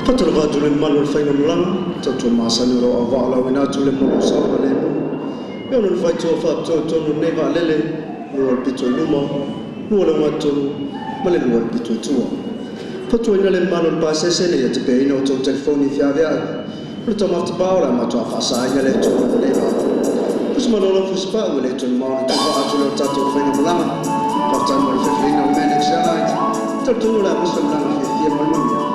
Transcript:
Faatalofa atu i le mamalu o le faigamalaga, tautua masani o lo o auvaa lauina atu le mo saogalemu e ona faitoa faapitoa i totonu o lenei vaalele, lua le pito i luma, lua le ogatotonu ma le lua le pito i tua. Fautuaina le mamalu o le pasese ina ia tapeaina o outou telefoni feaveai o le taumafatapā o le a matua faasaina le atu o lenei vaa. Fusi malolo, fusi pau, e le toe mamao ona tufa atu lea o le tatou faigamalaga. Faafetai mo le filifiliga o le Manx Airlines. Talitonu o le a maua se malaga fiafia ma le manuia.